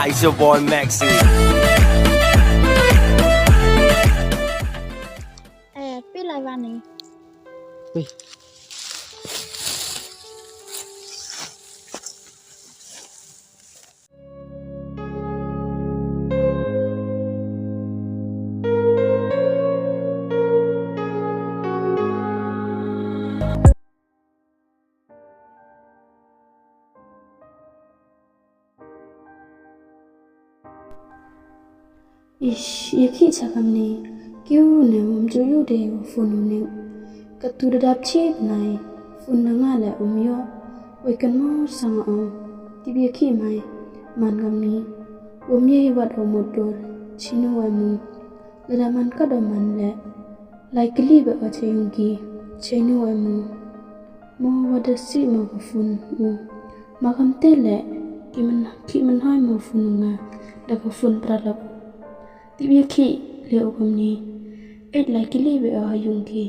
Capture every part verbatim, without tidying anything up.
It's your boy Maxi. Eh, phi lai wan ni. Ui. Ish, ya khih cha kamni, kiew ne um ju yu de u phone u ne. Katu da dap chi bnai, phone na nga le um yoh, wei kan mo sang o, tip ya khih mai, man kamni, um ye wat o motor, chinu wa mu, lada man ka da man le. Lai kylli bha o cha yung ki, chinu wa mu. Mo wa da si mo ka phone u. Ma kam te le, ki man, ki man hoi mo phone u nga, da ka phone pralok. Tip ya khih le u kamni. Eit lai kylli bha o ha yung ki.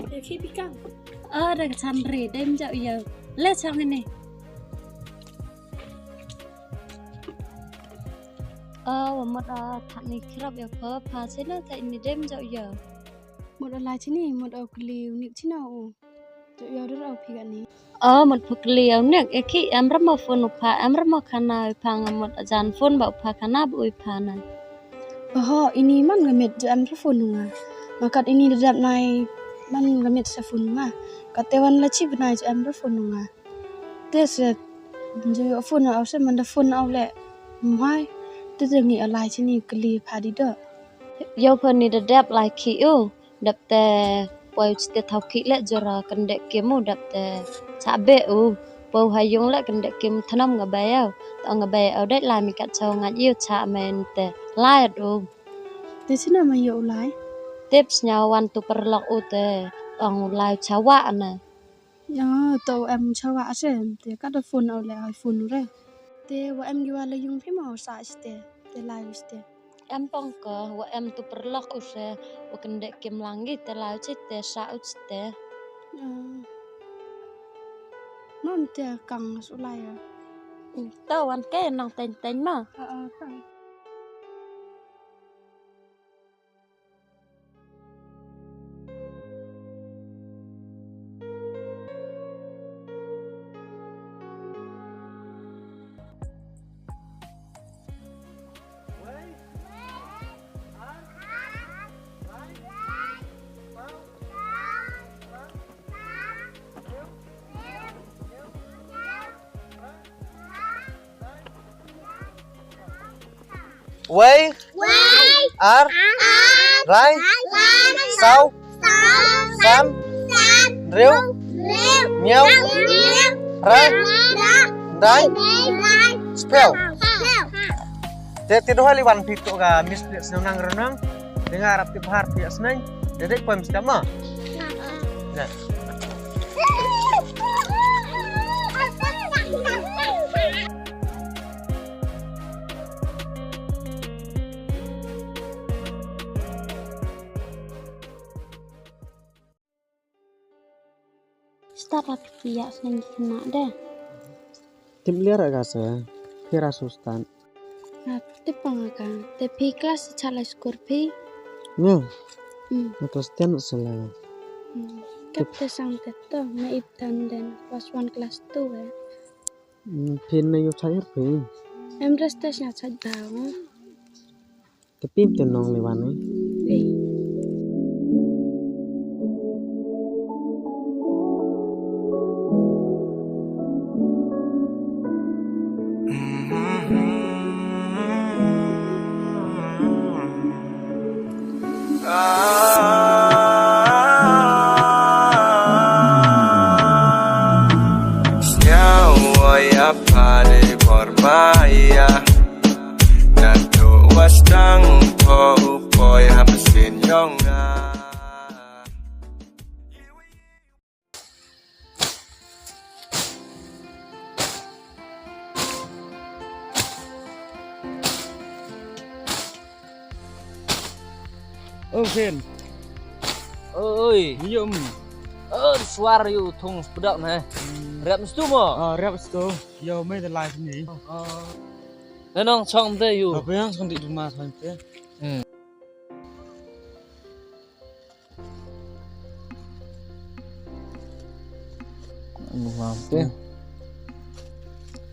Ya khih phi kam. Ah, da ka chan re, dem jauh ya. Le chang ni. Ah, wa mut, ah, thak ni khirap ya pha, pha chena thak ni dem jauh ya. Mut o lai chini, mut o kylli u nik china u. Jauh ya dur o phi kani. Oh, mut pha kylli u nik, ya khih em ram mo phone u pha, em ram mo khana u pha nga mut ajan phone ba u pha khana ba u pha na. Oho, ini man nga met jauh em ram phone u nga. Ma kat ini da dap nai man nga met sa phone u nga. Kat te wan la chi bnai jauh em ram phone u nga. Te se, ju phone au se man da phone au le. Mhai, te te ngi alai chini kylli pha di do. Yow pha ni da dap lai khih u, dap te poi u chite thaw khih le jora kynde kim u, dap te cha be u. Poi u ha yung le kynde kim thanam nga bai au. Ta nga bai au dei lai mi kat chaw nga yu cha men te lai u. Te china ma yow lai. Tip sñiaw wan tu paralok u te, ong u lai chawa na. Ya, to em chawa se, te ka da phone au le ai phone u re. Te wa em ki wa la yung phi mo sa ste, te lai ste. Em pong ko, wa em tu paralok u se, wa kynde kim lang ki, te lai ste, sa u ste. Ya. Mam te kang su lai ya. To wan ke nang teng teng ma. Ha, ha, kang. Wei. Wei. Ar. Ar. Rai. Rai. Saw. Saw. San. San. Riu. Riu. Ñiaw. Ñiaw. Ra. Ra. Dai. Dai. Spell. Spell. Te ti dohali wan phi to ka Miss Pia Snang nang renang. Dengar ap ti bahar pia snang. Jadi poem skama. Ya. Start ap pia snang ki kena de. Tip liar ka se, phira sustan. Ap tip pang ka, te phi class cha la score phi. Nga. Hmm. Nga class ten se la. Hmm. Kap te sang te to, me ip tan den class one, class two eh. Hmm, phin na yu chayar phi. Em rest te sña chaj daw. Te pim te nong le wan eh. Ei. Sñiaw wa ya pali por maya. Natu wa stang pho u poi ha pasin yong nga. Oh, Ken. Oi. Yum. Oh, suar yu thung sepedak na. Hmm. Rep stu mo? Ah, rep stu. Yo, me de live ni. Oh. Nanong chong de yu. Apa yang chong di rumah chong de? Hmm. Anu, maaf te. Hmm.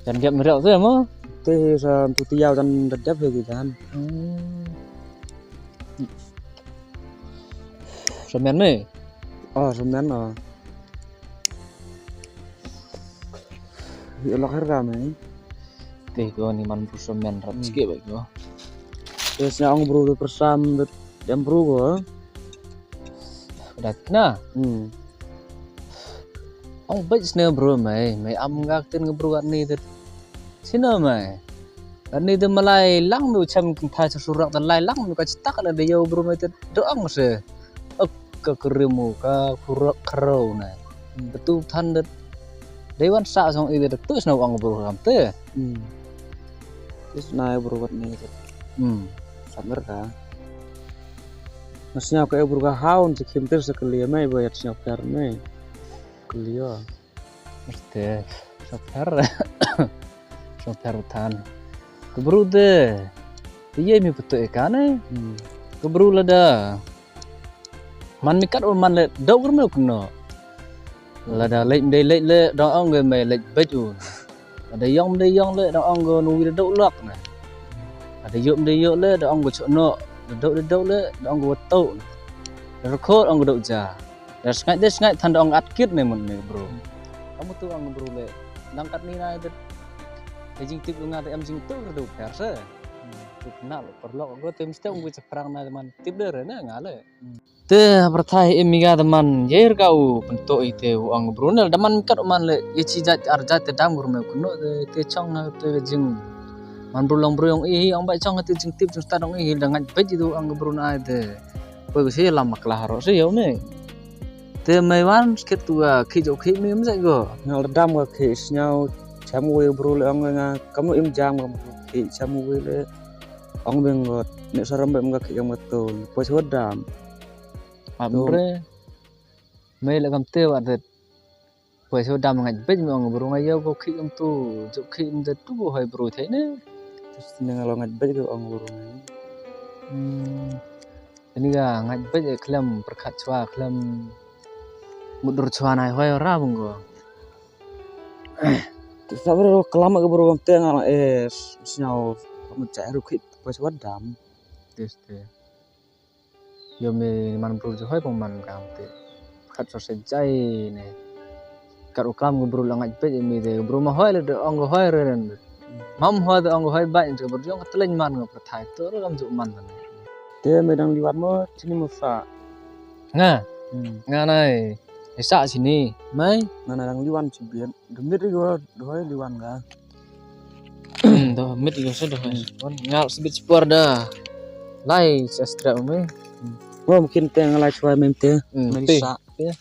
Jan giap merau te mo? Te sa tu tiau jan dedep he ki jan. Hmm. Semen me? Oh, semen, oh. Hi lok her ka me. Te ko ni man bru semen rap. Hmm. Sikit ba ko. Te sñiaw ong bru de persam de em bru ko. Dak na. Hmm. Ong bait sne bru mai, mai am ngak tin nge bru kat ni te. Sino mai. Kat ni te malai lang du chem kynthai sa surak te lai lang du ka chitak la de yo bru mai te do ong se. Ok ka krim u ka kurak kro na. Hmm. Betu than de. Dei wan sa song i de tu sno ong bru kam te. Hmm. Is na bru kat ni te. Hmm. Samer ka. Mas sñiaw ka bru ka haun se khim ter se klia mai ba yat sñiaw per mai. Klia. Mesti. Sñiaw per. Sñiaw per than. Ka bru de. Te ye mi putu e ka ne. Hmm. Ka bru lada. Man mi kat u man le dok rum le kno. Lada leit mdei leit le dong ong ge me leit bej u. Lada yong mdei yong le dong ong ge nu wi dok lok na. Lada yop mdei yop le dong ong ge chok no. Dok dok le dong ong ge wato. Record ong ge dok ja. Da sngai de sngai than dong at kit ne mun ne bru. Kamu tu ong bru le. Nang kat ni na de. Te jingtip lu nga te em jingtip re du per se. Tu kena lo perlok go te mesti ong ge chaprang na man tip de re na nga le. Te, pyrthai em mi ga da man, ye ka u, pynto i te u ong bru ne, da man kat u man le, ye chi jait ar jait te dam gur me kno, te, te chong na te jing. Man bru long bru ong i, ong bai chong te jingtip jingstad ong i, da ngait bej i du ong bru na ai te. Poi ko si lam makla haro si yo me. Te me wan, skit tu ga, khi jo khi me em sai go. Ngal dam ga khi sñiaw, cham wi bru le ong nga, kamu im jam ga khi cham wi le. Ong beng go, ne saram bem ga khi kam ga to, poi so dam. Amre. Me le kam te wa det. Poi so dam ngait bej me ong bru nga yo ko khi kam tu, jo khi em det tu hoi bru the ne. Tus ne nga lo ngait bej ko ong bru nga. Hmm. Ini ga ngait bej e khlem pyrkhat chwa khlem mudur chwa nai hoi ra bung go. Te sa bru klam ko bru kam te nga e sñiaw kam cha ru khi poi so dam. Tis te. Yo me man bru jo hoi pong man kam te. Khat so se jai ne. Kat u kam ko bru la ngait pej mi de. Bru ma hoi le de ong ko hoi re ren. Mam hoi de ong ko hoi bai de bru jong ka tleng man ko pyrthai to ro kam ju man ne. Te me dang liwat mo chini mo sa. Nga. Hmm. Nga nai. Sa chini. Mai. Nga na dang liwan chibien. Demit ri ko hoi liwan ga. Do mit yo se do. Hmm. Wan ngal sibit spor da. Lai sastra umi. Hmm. Wa mungkin te ngalai chwa mem te. Hmm, mari te. Sa. Te.